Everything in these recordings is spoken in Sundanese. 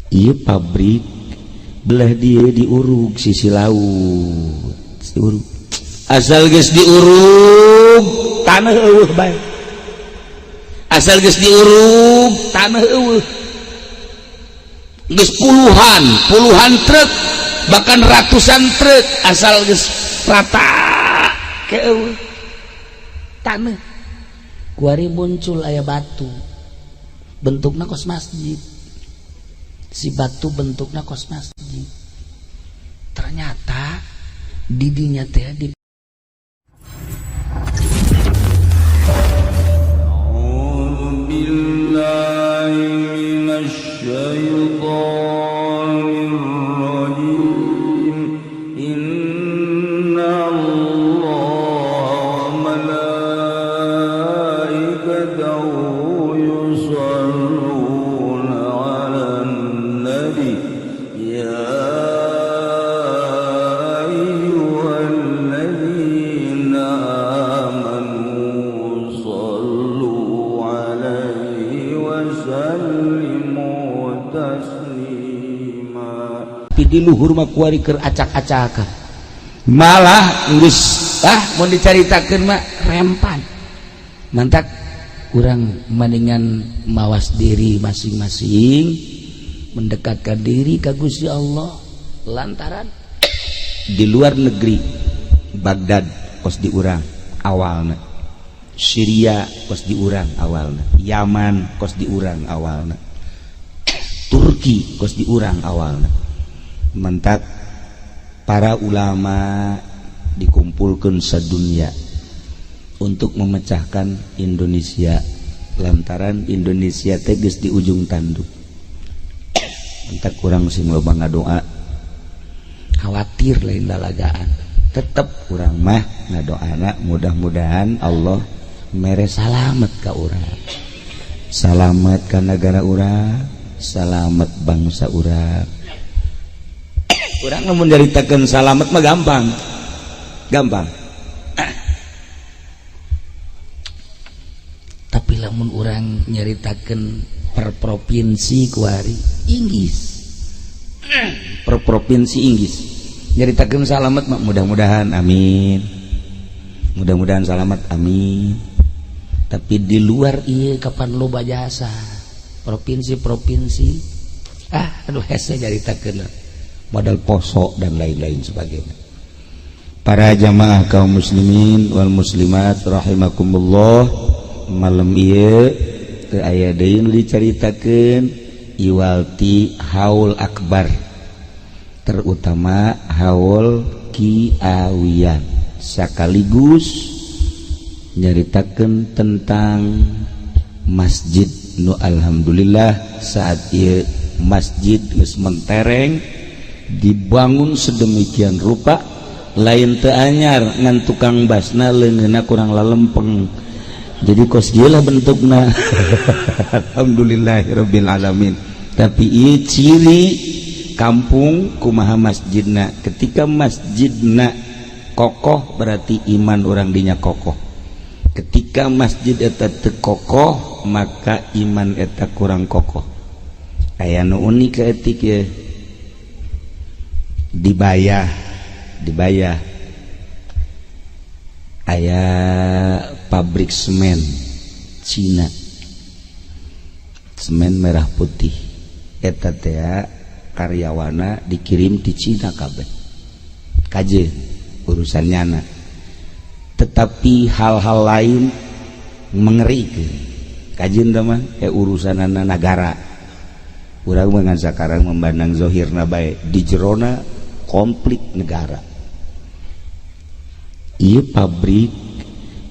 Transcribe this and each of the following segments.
Ieu pabrik belah dia diurug sisi laut, diurug. Asal geus diurug tanah eueuh bae. Asal geus diurug tanah eueuh. Geus puluhan, puluhan truk, bahkan ratusan truk, asal geus rata ke eueuh tanah. Kuari muncul aya batu bentukna kos masjid. Si batu bentukna kos masjid. Ternyata didinya teh di di luhur mah kuari keur acak-acakan. Malah geus ah mun dicaritakeun mah rempan. Mantak kurang mendingan mawas diri masing-masing, mendekatkan diri ka Gusti Allah, lantaran di luar negeri Baghdad kos di urang awalna, Syria kos di urang awalna, Yaman kos di urang awalna, Turki kos di urang awalna. Mentak para ulama dikumpulkan sedunia untuk memecahkan Indonesia, lantaran Indonesia teh geus di ujung tanduk. Mentak kurang sing loba ngadoa, khawatir lain lalagaan, tetep urang mah ngadoana mudah-mudahan Allah mere salamet ka urang, salamet ka negara urang, salamet bangsa urang. Urang mun nyaritakeun salamet mah gampang, gampang. Tapi lamun urang nyaritakeun per provinsi kuari Inggris, per provinsi Inggris nyaritakeun salamet mah mudah-mudahan amin, mudah-mudahan salamet amin. Tapi di luar ieu kapan loba jasa provinsi-provinsi, ah aduh hese nyaritakeun modal Poso dan lain-lain sebagainya. Para jamaah kaum muslimin wal muslimat rahimakumullah, malam ieu teu aya deui nu dicaritakeun iwalti haul akbar, terutama haul Kiawian, sekaligus nyaritakeun tentang masjid nu alhamdulillah saat ieu masjid geus mentereng, dibangun sedemikian rupa, lain teu anyar ngan tukang basna leungeunna kurang lalempeng, jadi kos ieu lah bentukna. Alhamdulillahirabbil alamin. Tapi ieu ciri kampung kumaha masjidna. Ketika masjidna kokoh berarti iman orang dinya kokoh. Ketika masjid eta teu kokoh maka iman eta kurang kokoh. Aya nu unik etik ye, dibayar, dibayar aya pabrik semen Cina, semen merah putih eta teh karyawana dikirim di Cina kabeh, kaje urusan nyana. Tetapi hal-hal lain mengerikan kajian mah kayak urusan negara. Urang mah sekarang memandang zohirna bae, di jerona konflik negara. Ieu pabrik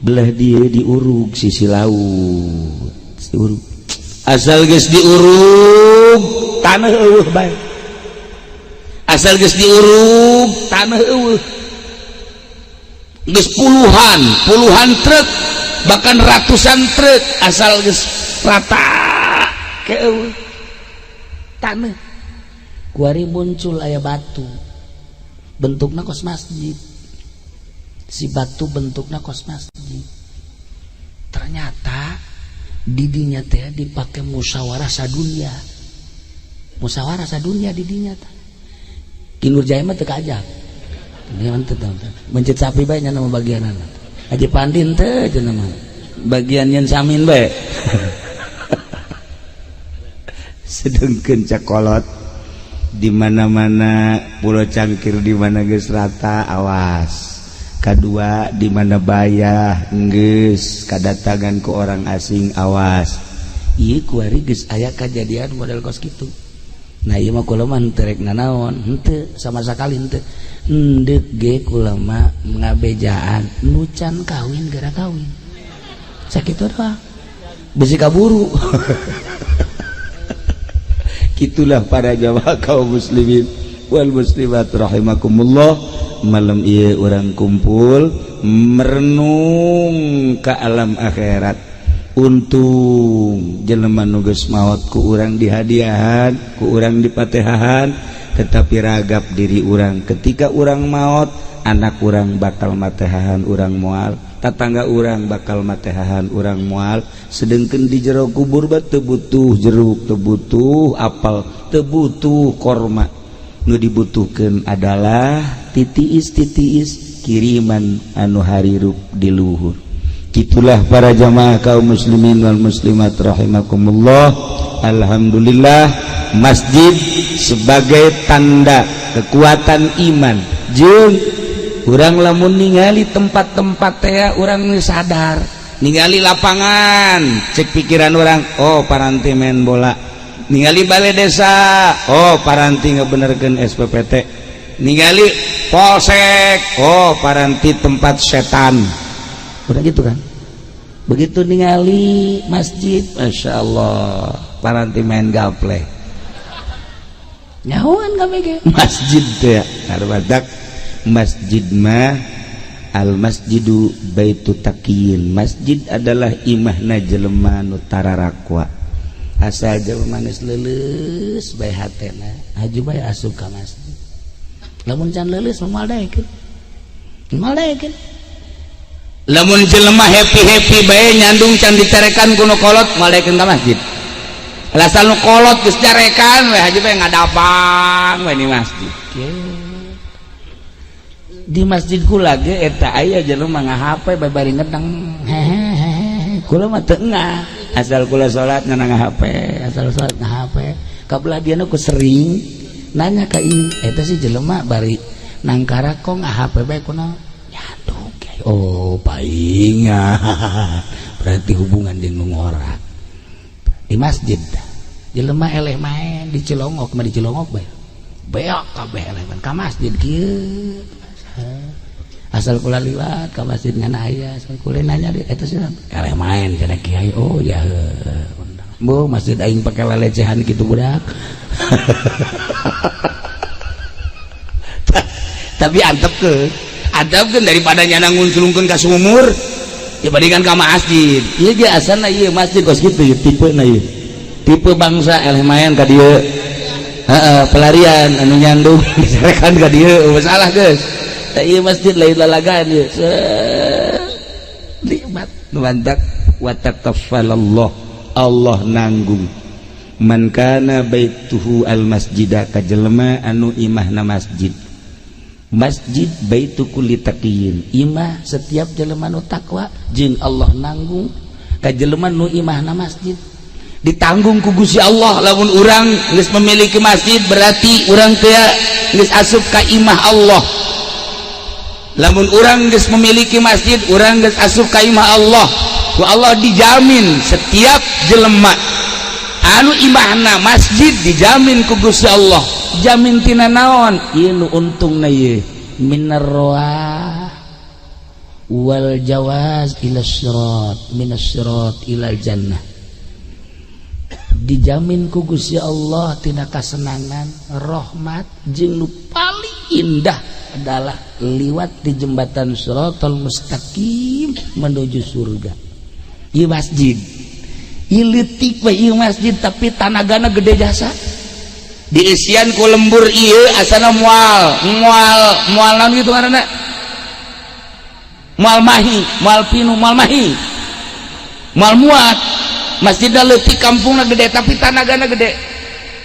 belah dia diurug sisi laut, diurug. Asal geus diurug tanah eueuh bae. Asal geus diurug tanah eueuh. Geus puluhan, puluhan truk, bahkan ratusan truk, asal geus rata ke eueuh tanah. Kuari muncul aya batu bentukna kos masjid. Si batu bentukna kos masjid. Ternyata didinya teh dipakai musyawarah sadunia. Musyawarah sadunya di dinya tah. Ki Nurjaya mah teu kaajak. Dia mah teu mencet sapi bae nya nama bagianana. Haji Pandin teu cenah mah. Bagian nyen samin bae. Sedengkeun cakolot di mana-mana Pulau Cangkir di mana geus rata awas. Kedua di mana bayah geus kadatangan ku orang asing awas. Ieu kuari geus aya kajadian model kos kitu. Nah ieu mah kula mah henteu rek nanaon, henteu sama sakali henteu. Endeuk ge kula mah ngabejaan nu can kawin geura kawin. Sakitu doang. Besi kaburu. Itulah para jamaah kaum muslimin wal muslimat rahimakumullah. Malam ieu urang kumpul merenung ke alam akhirat. Untung jelema nu geus maot ku urang dihadiahan, ku urang dipatehahan, tetapi ragap diri urang ketika urang maot, anak urang bakal matehahan urang moal, tatangga urang bakal matehahan urang moal. Sedengkeun di jero kubur ba teu butuh jeruk, teu butuh apel, teu butuh korma. Nu dibutuhkeun adalah titiis-titiis kiriman anu harirup di luhur. Itulah para jamaah kaum muslimin wal muslimat rahimakumullah. Alhamdulillah, masjid sebagai tanda kekuatan iman. Jeung urang lamun ningali tempat-tempat teh urang sadar, ningali lapangan cek pikiran orang, oh paranti main bola. Ningali balai desa, oh paranti ngebenerkeun SPPT. Ningali polsek, oh paranti tempat setan. Udah gitu kan. Begitu ningali masjid, Masya Allah, paranti main gaple. Nyahuan KPG masjid teh ya. Badak masjid mah al masjidu baitu taqiyin. Masjid adalah imahna jelema nu tararakwa. Asal jelema geus leuleus bae hatena, haju bae asup ka masjid. Lamun can leuleus moal daekeun, moal daekeun. Lamun jelema happy-happy bae nyandung can dicarekan ku nu kolot, moal daekeun ka masjid. Asal nu kolot geus carekan we, haju bae ngadapang we di masjid. Di masjid kula ge eta aya jelema nga-HP bae bari ngedeng, hehehe. Kula mah teu ngah, asal kula salat ngan nga-HP. Asal salat nga-HP. Kabelah dieu ku sering nanya ka ieu, eta si jelema bari nangkara kok nga-HP bae kunaon? Nyandung kiai. Oh, painga. Berarti hubungan jeung nu ngora. Di masjid jelema eleh main di Cilongok mah, di Cilongok bae. Beak kabeh eleh main ka masjid kieu. Asal kula liwat ka masjid ngan aya, asal kula nanya di eta sih eleh main cenah kiai. Oh ya, bu masjid aing pake lelecehan gitu budak. Tapi antep ke antep daripada nyana ngunculungkeun ka sumur dibandingkan ka masjid. Ieu ge asalna ieu masjid kos kitu tipe na ieu, tipe bangsa eleh main ka dieu. Heeh, pelarian anu nyandung dicarekan ka dieu masalah geus. Tah ieu masjid lain lalagaan ieu. Nikmat mantak wa takaffalallah, Allah nanggung. Man kana baituhu al masjida, ka jelema anu imahna masjid. Masjid baitu kulli taqiyin, imah setiap jelema nu takwa, jeung Allah nanggung ka jelema nu imahna masjid. Ditanggung ku Gusti Allah. Lamun urang geus memiliki masjid berarti urang teh geus asup ka imah Allah. Lamun urang geus memiliki masjid, urang geus asup ka imah Allah. Ku Allah dijamin setiap jelema anu imahna masjid dijamin ku Gusti Allah. Jamin tina naon? Ieu nu untungna ieu minar roah wal jawaz ila sirat, minas sirat ilal jannah. Dijamin ku Gusti Allah tina kasenangan, rahmat, jeung nu paling indah adalah liwat di jembatan Siratal Mustaqim menuju surga. Ieu masjid ieu leutik we ieu masjid, tapi tanagana gede jasa. Diisian ku lembur ieu asana moal moal moal naon gitu ngaranna, moal mahi, moal pinu, moal mahi, moal muat. Masjidna leutik, kampungna gede, tapi tanagana gede.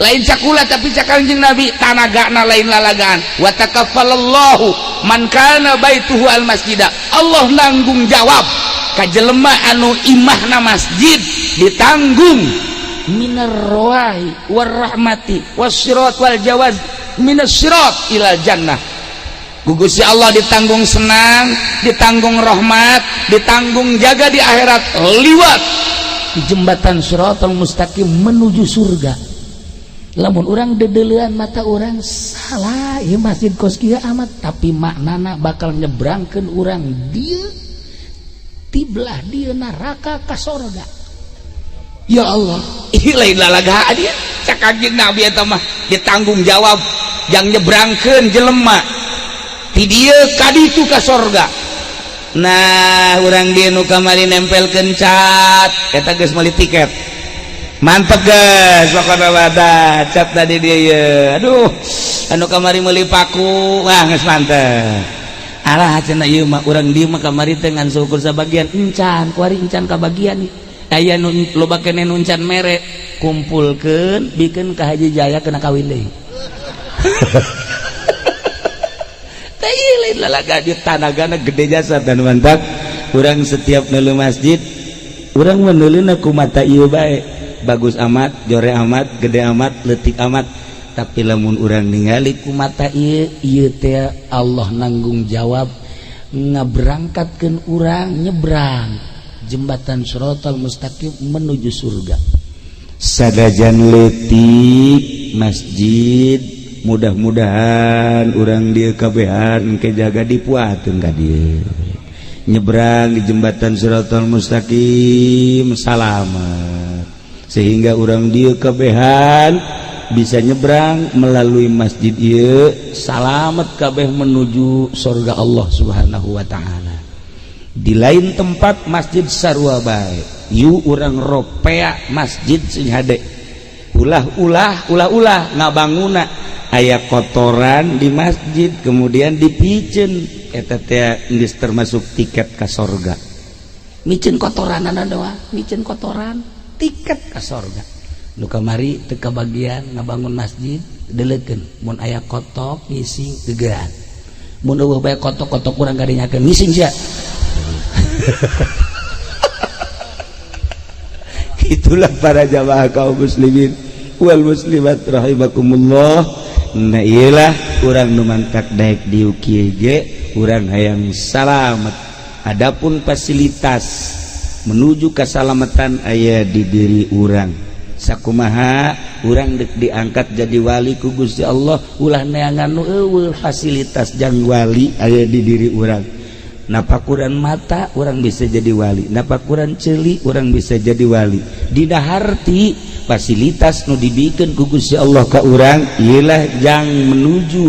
Lain cakula, tapi cak Kanjeng Nabi, tanagana lain lalagaan. Wa takaffalallahu man kana baituhu al masjida. Allah nanggung jawab ka jelema anu imahna masjid, ditanggung minar rawahi war rahmati was sirat wal jawaz minas sirat ilal jannah. Ku Gusti Allah ditanggung senang, ditanggung rahmat, ditanggung jaga di akhirat liwat di jembatan Siratal Mustaqim menuju surga. Lamun urang dedelean mata urang, salah ya, masjid kos kieu amat, tapi maknana bakal nyebrangkeun urang dia tiblah dia neraka ka sorga. Ya Allah, ih, lain lalagaan dia. Cak Kanjeng Nabi eta mah ditanggung jawab yang nyebrangkeun jelema ti dieu ka ditu ka sorga. Nah, urang dieu nu kamari nempelkeun cat eta geus meuli tiket, mantep guys pokoknya. Wadah cat tadi dia ya, aduh, anu kamari meuli paku, wah, geus mantep. Alah, cenah ieu mah urang dieu mah kamari teh ngan syukur sabagian encan, kuari encan kabagian nih. Aya nu loba keneh nu encan mere, kumpulkeun bikeun ka Haji Jaya, kena kawin deui. Teh ieu lain lalaga di tanagana gede jasa dan mantap. Urang setiap neuleu masjid, urang meneuleuna ku mata ieu bae, bagus amat, jore amat, gede amat, leutik amat, tapi lamun urang ningali ku mata ieu, ieu teh Allah nanggung jawab ngaberangkatkeun urang nyebrang jembatan Siratal Mustaqim menuju surga. Sadajan leutik masjid, mudah-mudahan urang dieu kabehan engke jaga dipuateun ka dieu, nyebrang di jembatan Siratal Mustaqim salamet, sehingga urang dieu kabehan bisa nyebrang melalui masjid ieu salamet kabeh menuju surga Allah Subhanahu wa Ta'ala. Di lain tempat masjid sarua bae. Yu urang ropea masjid sing hade, ulah-ulah, ulah-ulah ngabanguna aya kotoran di masjid kemudian dipiceun, eta teh geus termasuk tiket ka sorga. Miceun kotoran doa, miceun kotoran tiket ka sorga. Nu kamari teu kabagian ngabangun masjid, deleukeun mun aya kotok ngising gegeran, mun euweuh bae kotok-kotok urang kadinyakeun, ngising sia. Itulah para jamaah kaum muslimin wal muslimat rahimakumullah. Nah, iyalah urang nu mantak daek diuk kieu ge urang hayang salamet. Adapun fasilitas menuju keselamatan aya di diri urang. Sakumaha urang dek diangkat jadi wali ku Gusti Allah, ulah neangan nu euweuh. Fasilitas jang wali aya di diri urang. Napakuran mata urang bisa jadi wali, napakuran ceuli urang bisa jadi wali. Dina harti fasilitas nu dibikin ku Gusti Allah ka urang ialah jang menuju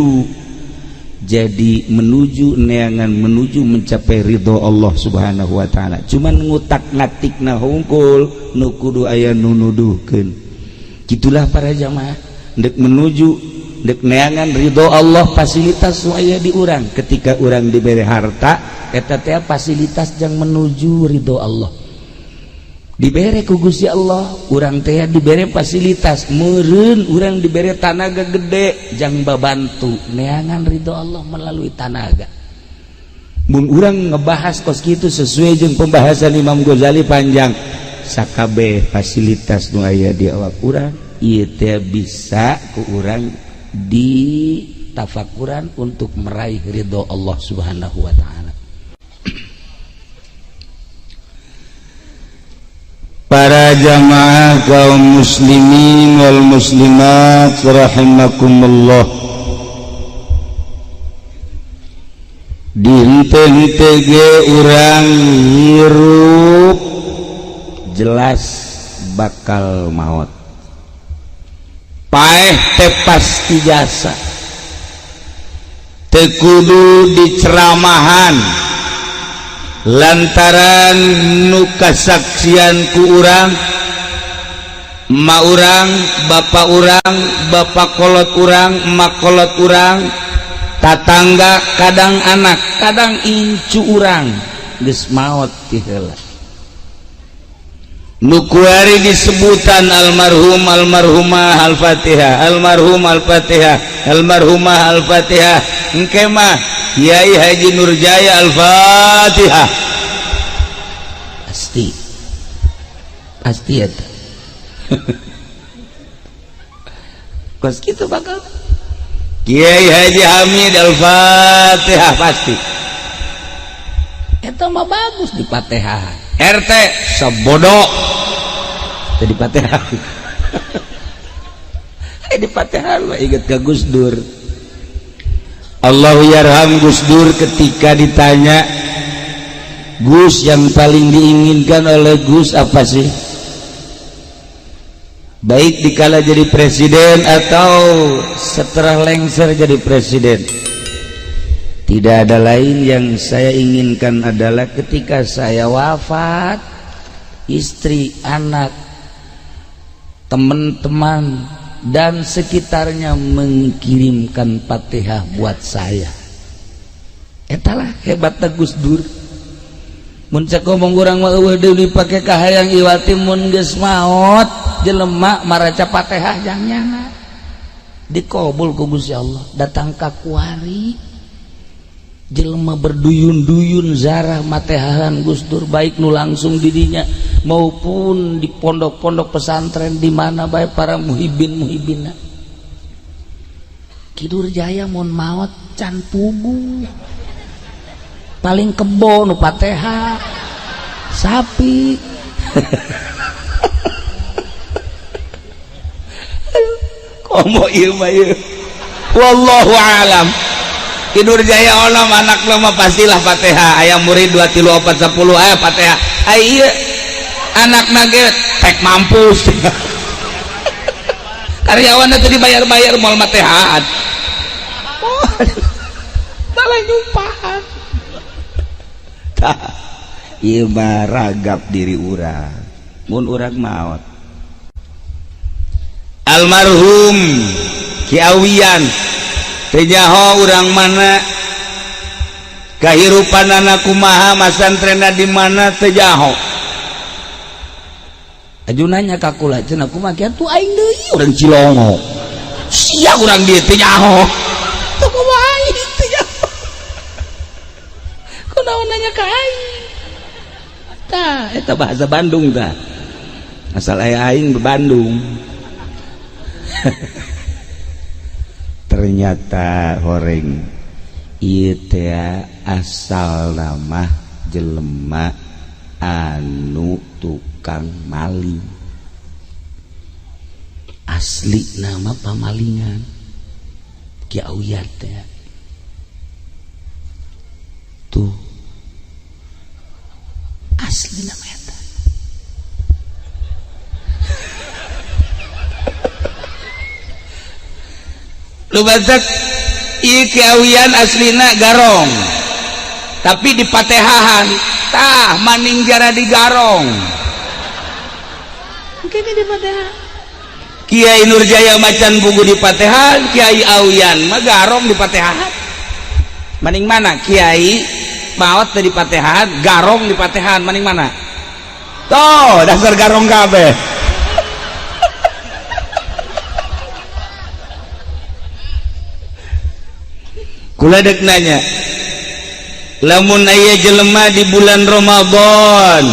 jadi menuju neangan, menuju mencapai ridho Allah Subhanahu wa Ta'ala. Cuman ngutak ngatik na hungkul nu kudu aya nu nuduhkeun. Gitulah para jamaah, dek menuju, dek neangan ridho Allah, fasilitas nu aya di urang. Ketika urang diberi harta, eta teh fasilitas yang menuju ridho Allah. Dibere ku Gusti Allah urang teh dibere fasilitas, meureun urang dibere tanaga gede jang babantu neangan ridho Allah melalui tanaga. Mun urang ngebahas kos kitu sesuai jeung pembahasan Imam Ghazali panjang, sakabeh fasilitas nu aya di awak urang ieu teh bisa ku urang ditafakuran untuk meraih ridho Allah Subhanahu wa Ta'ala. Para jamaah kaum muslimin wal muslimat rahimakumullah, dihente-hente ge urang hirup jelas bakal maut, paeh teh pasti jasa, teu kudu diceramahan lantaran nu kasaksian ku urang, ma urang, bapak urang, bapak kolot urang, emak kolot urang, tatangga, kadang anak, kadang incu urang geus maot ti heula. Nu kuari disebutan almarhum almarhumah al-Fatihah, almarhum al-Fatihah, almarhumah al-Fatihah. Engke mah Kiai Haji Nurjaya al-Fatihah. Pasti. Pasti eta. Kos kitu bakal. Kiai Haji Hamid al-Fatihah pasti. Eta mah bagus di Fatihah. RT sebodoh teu di Fatihah. Di Fatihah mah inget ke Gus Dur. Allahu yarham Gus Dur ketika ditanya, Gus, yang paling diinginkan oleh Gus apa sih? Baik dikala jadi presiden atau setelah lengser jadi presiden. Tidak ada lain yang saya inginkan adalah ketika saya wafat, istri, anak, teman-teman dan sekitarnya mengirimkan Fatihah buat saya. Etalah hebatnya Gus Dur. Mun cek ngomong urang mah euweuh deui dipake kahayang iwati mun geus maot jelema maraca Fatihah jang nyana. Dikabul ku Gusti Allah. Datang ka kuari jelema berduyun-duyun zarah matehahan Gus Dur, baik nu langsung didinya maupun di pondok-pondok pesantren di mana baik para muhibin-muhibina. Ki Nurjaya mun maot can puguh. Paling kebo nu Fatihah sapi. Komo ieu mah ieu. Wallahu alam. Ki Nurjaya olam anak mah pastilah Fatihah. Aya murid 2 3 4 10 aya Fatihah. Ai ieu anak ge tek mampus. Karyawan teh dibayar-bayar moal matehaan. Oh, malah nyumpahan. Tah, ieu mah ragap diri urang. Mun urang maot. Almarhum Ki Awian teu nyaho urang mana, kahirupanana kumaha, masantrenna di mana teu nyaho. Aju nanya ka kula, cenah kumaha kieu tuh aing deui urang Cilongo. Sia urang dieu teu nyaho. Tuh kumaha aing teu nyaho. Kunaon nanya ka aing? Tah, eta bahasa Bandung tah. Asal aya aing Bandung. Ternyata horeng ieu teh asal nama jelema anu tukang maling. Asli nama pamalingan Ki Awian teh. Tuh asli nama eta. Lu baca ieu Ki Awian aslina garong, tapi di patehahan tah maning jara di garong. Mungkin di patehan Kiai Nurjaya macan bugu di patehan, Kiai Awian mah garong di patehan. Maning mana Kiai maot di patehan, garong di patehan, maning mana? Tuh dasar garong kabeh. Kula dek nanya, lamun aya jelema di bulan Ramadan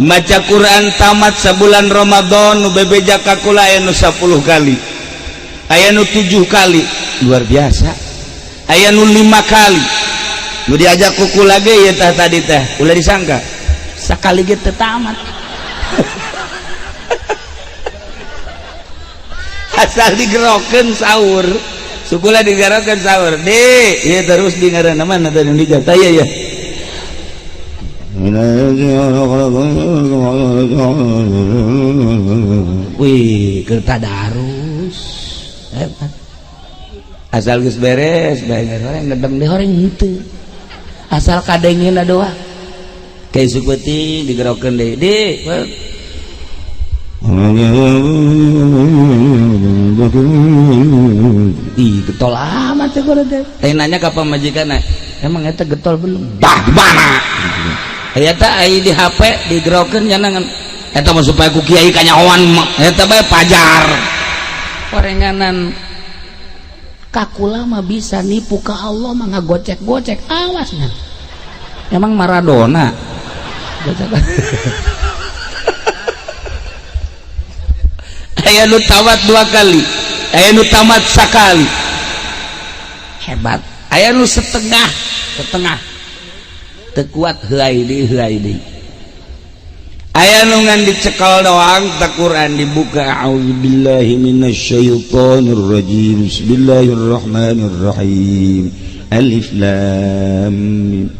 maca Quran tamat sabulan Ramadan nu bebeja ka kula aya nu 10 kali, aya nu 7 kali, luar biasa, aya nu 5 kali. Nu diajak ku kula ge ieu tah tadi teh ulah disangka sakali ge teu tamat. Asal digerokeun sahur, sukula digerokeun sahur de ieu terus di ngaranna mana tadi dijata ya ya. Wih, kerta darus hebat. Asal geus beres bae horeng ngedeng deh horeng henteu. Asal kadengina doa. Kayak isuk peuting digerokeun deui. Di. Ih, getol amat teh gua teh. Teh nanya ka pamajikanna, emang eta getol belum? Bah, di mana? Aya teh ai di HP digerokeun nya ngan. Eta mah supaya ku kiai kanyahoan eta bae pajar. Orenganan kakula mah bisa nipu ka Allah mah ngagocek-gocek, awas ngan. Emang Maradona. Aya nu tamat 2 kali, aya nu tamat sakali. Hebat. Aya nu setengah, setengah. Teu kuat heuay deui, heuay deui. Aya nu ngan dicekel doang teh Quran dibuka, a'udzubillahi minasyaitonir rajim. Bismillahirrahmanirrahim. Alif lam mim.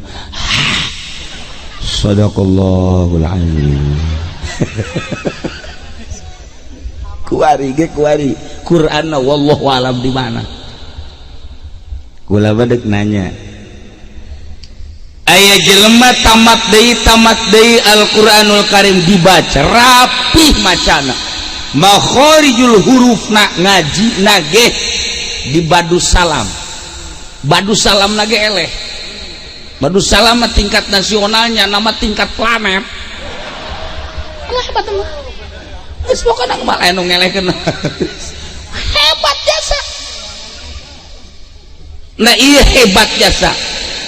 Shadaqallahul azim. Kuari ge kuari Quran wallahu alam di mana. Kula badek nanya. Aya jelema tamat deui Al-Qur'anul Karim dibaca rapih macana. Makharijul hurufna ngaji nage di Badus Salam. Badus Salam nage eleh. Badus Salam mah tingkat nasionalnya, nama tingkat planet. Allah hebat mah. Geus pokona malah anu ngelehkeun. Hebat jasa. Nah iya hebat jasa.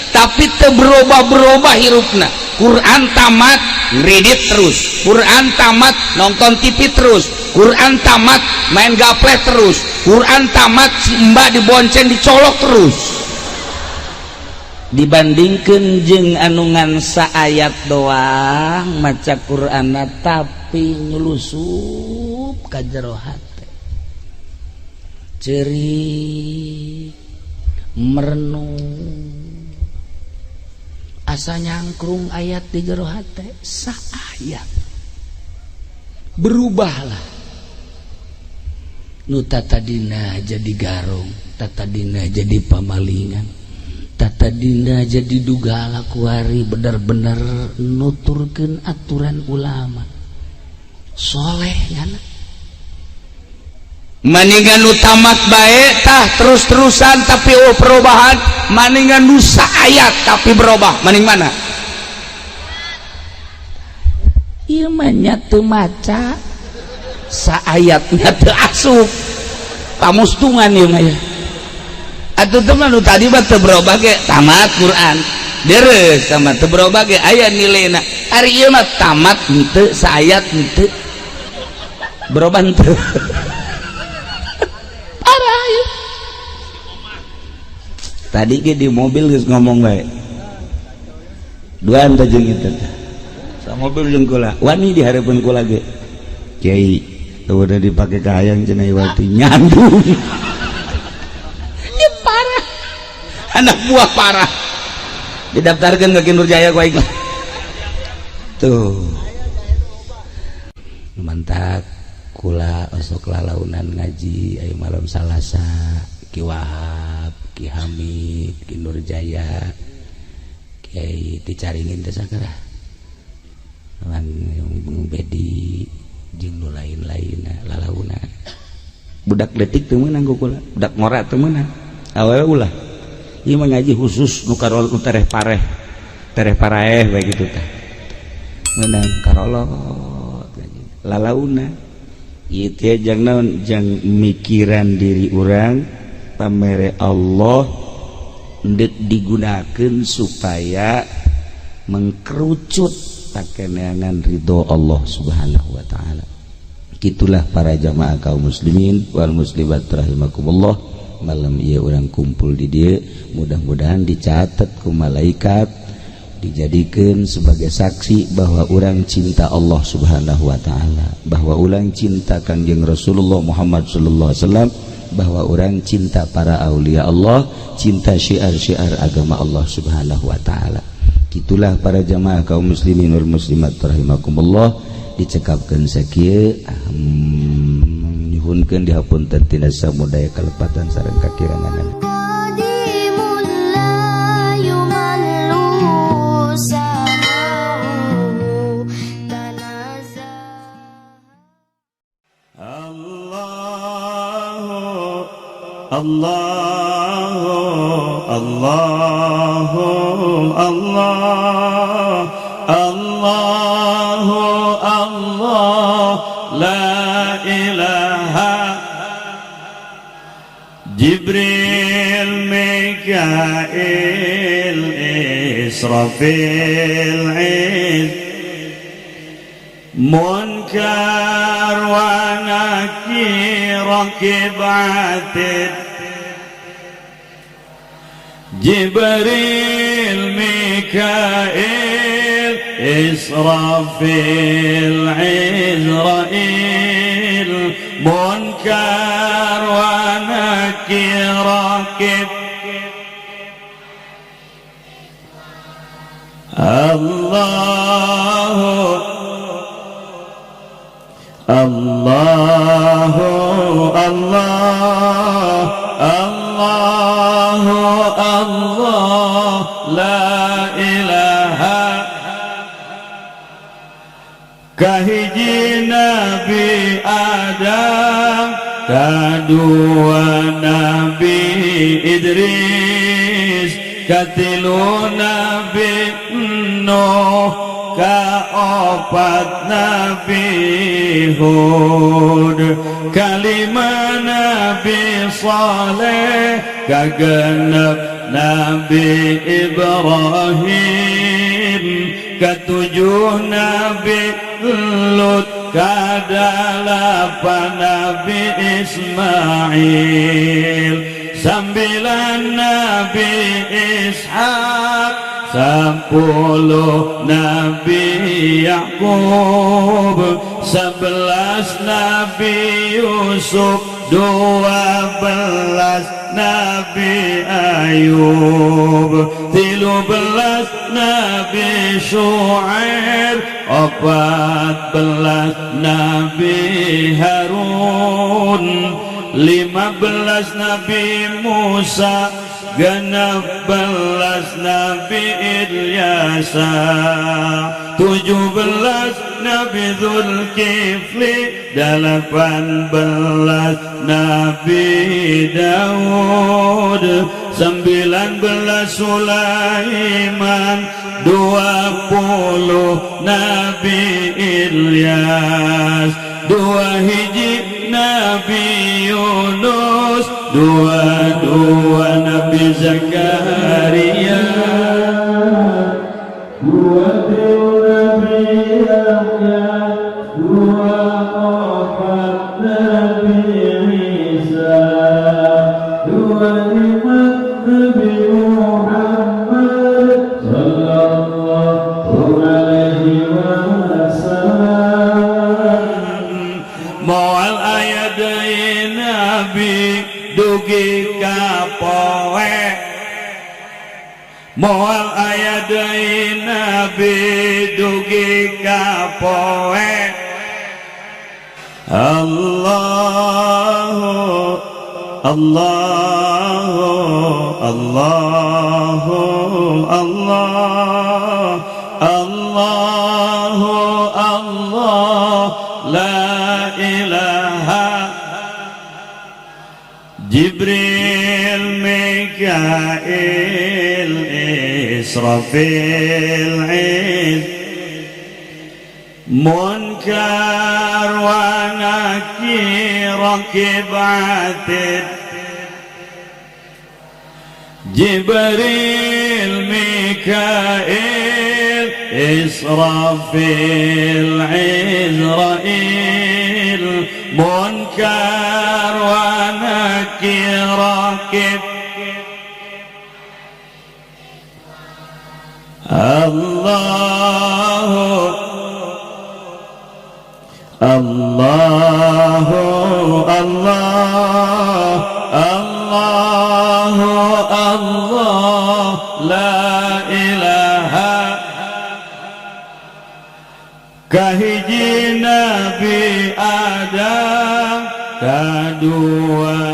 Tapi teu berubah-berubah hirupna. Quran tamat ngredit terus, Quran tamat nonton TV terus, Quran tamat main gaple terus, Quran tamat si mbak dibonceng dicolok terus. Dibandingkan jeung anu ngan saayat doang maca Quran tapi nyelusup ka jero hate, ceurik merenung asa nyangkrung ayat di jero hate saayat berubahlah nu tatadina jadi garong, tatadina jadi pamalingan, tatadina jadi dugala kuari bener-bener nuturkeun aturan ulama soleh nyana. Maningan nu tamat bae tah terus-terusan tapi oh perubahan, maningan nu saayat tapi berubah, maning mana? Ieu mah nya teu maca saayatnya teu asup pamustungan ieu mah ya. Atuh teh mah nu tadi mah teu berubah ge tamat Quran deres tamat teu berubah ge aya nilaina. Ari ieu mah tamat henteu saayat henteu berubah henteu. Tadi ge di mobil geus ngomong bae. Duaan teh jeung itu teh. Sa mobil jeung kula, wani di hareupeun kula ge. Kiai, udah dipake ka hayang cenah iwati nyandung. Ieu parah. Anak buah parah. Didaftarkeun ka Ki Nurjaya ku aing. Tuh. Mantap kula osok lalaunan ngaji ayo malam Salasa Ki Wahab, Ki Hamid, Ki Nurjaya, Kiai dicaringin teh sakara. Lan Bung Bedi jeung nu lain-lainna lalauna. Budak leutik teu meunang ku kula, budak ngora teu meunang. Awewe ulah. Ieu mah ngaji khusus nu karol nu tereh pareh. Tereh paraeh bae kitu tah. Meunang karolot lalauna. Ieu teh jang naon jang mikiran diri urang pamere Allah ndek digunakan supaya mengkerucut pakeneangan ridho Allah Subhanahu wa taala. Gitulah para jamaah kaum muslimin wal muslimat rahimakumullah. Malam ieu urang kumpul di dieu mudah-mudahan dicatat ku malaikat, dijadikan sebagai saksi bahwa orang cinta Allah Subhanahu wa taala, bahwa orang cinta Kangjeng Rasulullah Muhammad sallallahu alaihi wasallam, bahwa orang cinta para aulia Allah, cinta syiar-syiar agama Allah Subhanahu wa taala. Gitulah para jamaah kaum muslimin wal muslimat rahimakumullah. Dicekapkeun sakieu, nyuhunkeun dihapunten tina samudaya kalepatan sareng kakirangan. Allah Allah Allah Allah Allah. Jibril, Mikail, Israfil, Munkar wa Nakir, Raqib, Atid. Jibril, Mikail, Israfil, Izrail, Munkar wa Nakir, Raqib. Allahu Allahu Allah Allahu Allah la ilaha. Kahiji Nabi Adam, kadua Nabi Idris, katilu Nabi Nuh, kaopat Nabi Hud, kalima Nabi Saleh, kagenep Nabi Ibrahim, ketujuh Nabi Lut, kadalapan Nabi Ismail, 9 Nabi Ishak, 10 Nabi Yakub, 11 Nabi Yusuf, 12 Nabi Ayub, 13 Nabi Shu'aib, 14 Nabi Harun, 15 Nabi Musa, 16 Nabi Ilyasa, 17 Nabi Zulkifli, 18 Nabi Daud, 19 Sulaiman, 20 Nabi Ilyas, 2 hiji Nabi Yunus, 22 Nabi Zakaria, 23 Nabi Yahya, 24 Nabi Isa, 25 Nabi Muhammad sallallahu alaihi wasallam. Moal aya deui Nabi dugi ka poe, moal aya deui Nabi dugi ka poe. Allahu Allahu Allahu Allah Allahu Allah la ilaha. Jibril, Mikail, Israfil, Munkar wa Nakir, Raqib, Atid. Jibril, Mikail, Israfil, Izrail, Munkar wa Nakir, Raqib. Allahu Allahu Allah Allahu Allah la ilaha. Kahiji Nabi Adam, kadua